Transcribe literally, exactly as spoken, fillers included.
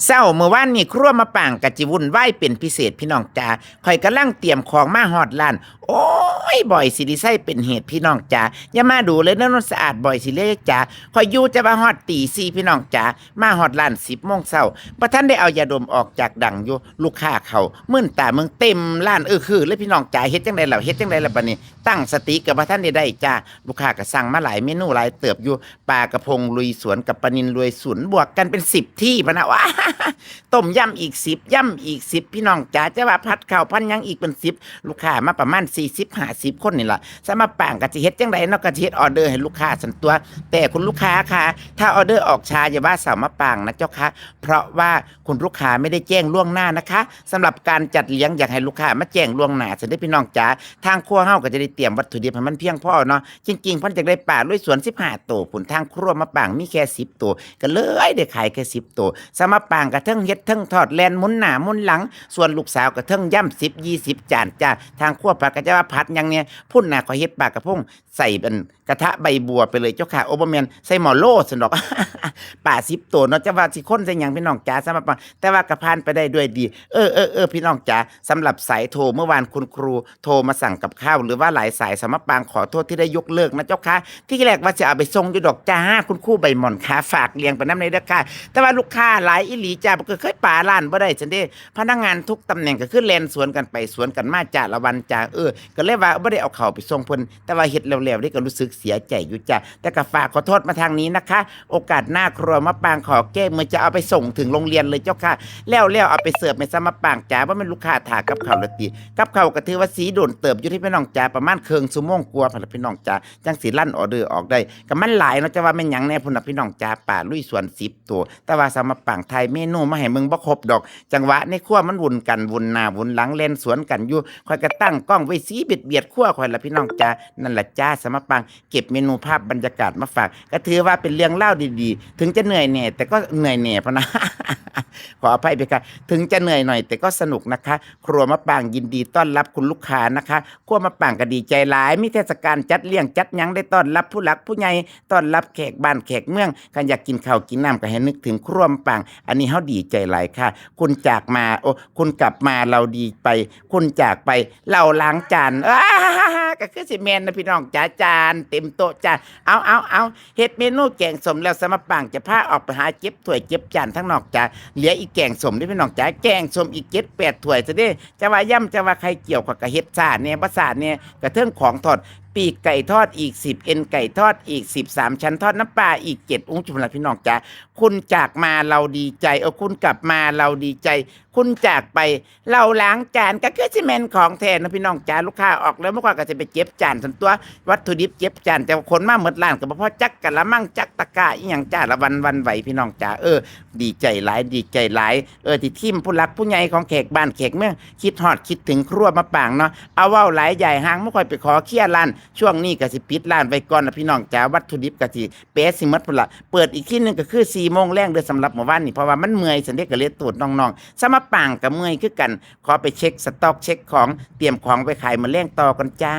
เช้ามื้อวานนี้ครัวมะปางกะจิวุ่นวายเป็นพิเศษพี่น้องจ๋า ข้อยกำลังเตรียมของมาฮอดร้าน โอ้ย บอยสิริชัยเป็นเหตุพี่น้องจ๋า อย่ามาดูเลยเด้อนนท์สะอาด บอยสิริชัยจ๋า ข้อยอยู่จะว่าฮอดตีสี่พี่น้องจ๋า มาฮอดร้านสิบโมงเช้า บ่ทันได้เอายาดมออกจากดังอยู่ ลูกค้าเข้า มึนตาเมืองเต็มร้าน เออ คือเลยพี่น้องจ๋า เฮ็ดจั่งใด๋ล่ะ เฮ็ดจั่งใด๋ล่ะบัดนี้ ตั้งสติก็บ่ทันได้ได้จ้า ลูกค้าก็สั่งมาหลายเมนูหลายเติบอยู่ ปลากระพงลุยสวนกับปลานิลลุยสวน บวกกันเป็นสิบที่พะนะ ว้า ต้มยำอีกสิบ ยำอีกสิบ พี่น้องจ๋า จะว่าผัดข้าวผัดหยังอีกเป็นสิบ ลูกค้ามาประมาณสี่สิบห้าสิบคนนี่ล่ะ สำหรับปางก็สิเฮ็ดจั่งใด๋เนาะ ก็สิเฮ็ดออเดอร์ให้ลูกค้าซั่นตั่ว แต่คุณลูกค้าคะ ถ้าออเดอร์ออกช้าอย่าว่าสาวมะปางนะเจ้าคะ เพราะว่าคุณลูกค้าไม่ได้แจ้งล่วงหน้านะคะ สำหรับการจัดเลี้ยงอยากให้ลูกค้ามาแจ้งล่วงหน้าซั่นเด้อพี่น้องจ๋า ทางครัวเฮาก็จะได้เตรียมวัตถุดิบให้มันเพียงพอเนาะ จริงๆ เพิ่นอยากได้ปลาลุยสวนสิบห้าโตพุ้น ทางครัวมะปางมีแค่สิบโต ก็เลยได้ขายแค่สิบโต สำหรับปางก็เทิงเฮ็ดเทิงทอดแล่นหมุนหน้าหมุนหลัง ส่วนลูกสาวก็เทิงยำสิบ ยี่สิบจานจ้า ทางครัวผัดก็จะว่าผัดหยังเนี่ย พุ้นน่ะข้อยเฮ็ดปลากระพงใส่เป็นกระทะใบบัวไปเลยเจ้าค่ะ โอ้ บ่แม่น ใส่หม้อโล่ซั่นดอก ปลาสิบโตเนาะ จะว่าสิคนใส่หยังพี่น้องจ๋า สำหรับปาง แต่ว่าก็ผ่านไปได้ด้วยดี เออ เออ เออ พี่น้องจ๋า สำหรับสายโทรเมื่อวานคุณครูโทรมาสั่งกับข้าว หรือว่าหลายสาย สำหรับปางขอโทษที่ได้ยกเลิกนะเจ้าค่ะ ที่แรกว่าสิเอาไปส่งอยู่ดอกจ้า คุณครูใบหม่อนค่ะ ฝากเลี้ยงไปนำแหน่เด้อค่ะ แต่ว่าลูกค้าหลายอีหลีจ้า บ่เคยปาร้านบ่ได้ซั่นเด้ พนักงานทุกตำแหน่งก็คือแล่นสวนกันไปสวนกันมาจ้าละวันจ้า เออ ก็เลยว่าบ่ได้เอาข้าวไปส่งเพิ่น แต่ว่าเฮ็ดแล้วๆเด้ก็รู้สึกเสียใจอยู่จ้า แต่ก็ฝากขอโทษมาทางนี้นะคะ โอกาสหน้าครัวมะปางขอแก้มือ จะเอาไปส่งถึงโรงเรียนเลยเจ้าค่ะ แล้วๆเอาไปเสิร์ฟให้สาวมะปางจ๋า บ่แม่นลูกค้าถ่ากับข้าวละติ กับข้าวก็ถือว่าสีโดนเติบอยู่ที่พี่น้องจ๋า ประมาณเคิ่งชั่วโมงกว่าพุ้นล่ะพี่น้องจ๋า จั่งสิรันออเดอร์ออกได้ ก็มันหลายเนาะ จะว่าแม่นหยังแหน่พุ้นน่ะพี่น้องจ๋า ปลาลุยสวนสิบโต แต่ว่าสาวมะปางถ่ายเมนูมาให้เบิ่งบ่ครบดอก จังหวะในครัวมันวุ่นกัน วุ่นหน้าวุ่นหลัง แล่นสวนกันอยู่ ข้อยก็ตั้งกล้องไว้สีเบียดๆครัวข้อยล่ะพี่น้องจ๋า นั่นล่ะจ้า สาวมะปางเก็บเมนูภาพบรรยากาศมาฝาก ก็ถือว่าเป็นเรื่องเล่าดีๆ ถึงจะเหนื่อยแหน่ แต่ก็เหนื่อยแหน่พุ้นนะ ขออภัยด้วยค่ะ ถึงจะเหนื่อยหน่อย แต่ก็สนุกนะคะ ครัวมะปางยินดีต้อนรับคุณลูกค้านะคะ ครัวมะปางก็ดีใจหลาย มีเทศกาลจัดเลี้ยงจัดหยังได้ต้อนรับผู้หลักผู้ใหญ่ ต้อนรับแขกบ้านแขกเมือง คันอยากกินข้าวกินน้ำก็ให้นึกถึงครัวมะปาง อันนี้เฮาดีใจหลายค่ะ คุณจากมา โอ้ คุณกลับมาเราดีไป คุณจากไปเราล้างจาน อ้า ก็คือสิแม่นนะพี่น้องจ๋า จานเต็มโต๊ะจ้า เอา เอา เอา เฮ็ดเมนูแกงส้มแล้ว สาวมะปางจะพาออกไปหาเก็บถ้วยเก็บจานทางนอกจ้า เหลืออีกแกงส้มเด้อพี่น้องจ๋า แกงส้มอีกเจ็ดแปดถ้วยซะเด้ จะว่ายำจะว่าไข่เจียวข้อยก็เฮ็ดซ่าแหน่บ่ซ่าแหน่ กะเทิงของทอด ปีกไก่ทอดอีกสิบ เอ็นไก่ทอดอีกสิบ สามชั้นทอดน้ำปลาอีกเจ็ด อุ้งจุ่มละพี่น้องจ๋า คุณจากมาเราดีใจ เออ คุณกลับมาเราดีใจ คุณจากไปเราล้างจาน ก็คือสิแม่นของแท้นะพี่น้องจ๋า ลูกค้าออกแล้วเมื่อก่อนก็สิไปเก็บจานซั่นตั่ว วัตถุดิบเก็บจาน แต่ว่าคนมาหมดร้านก็บ่พอจักกะละมังจักตะกร้าอีหยังจ้า ละวันหวั่นไหวพี่น้องจ๋า เออ ดีใจหลาย ดีใจหลาย เออ ที่ทีมผู้หลักผู้ใหญ่ของแขกบ้านแขกเมือง คิดฮอดคิดถึงครัวมะปางเนาะ เอาเว้าหลายใหญ่ห่าง บ่ค่อยไปขอเคลียร์ร้าน ช่วงนี้ก็สิปิดร้านไว้ก่อนนะพี่น้องจ๋า วัตถุดิบก็สิเปะสิหมดพุ้นล่ะ เปิดอีกทีหนึ่งก็คือสี่โมงแลงเด้อ สำหรับมื้อวานนี้ เพราะว่ามันเมื่อยซั่นเด้ ก็เลยตูดน้องๆ สาวมะปางก็เมื่อยคือกัน ขอไปเช็คสต็อกเช็คของ เตรียมของไว้ขายมื้อแลงต่อก่อนจ้า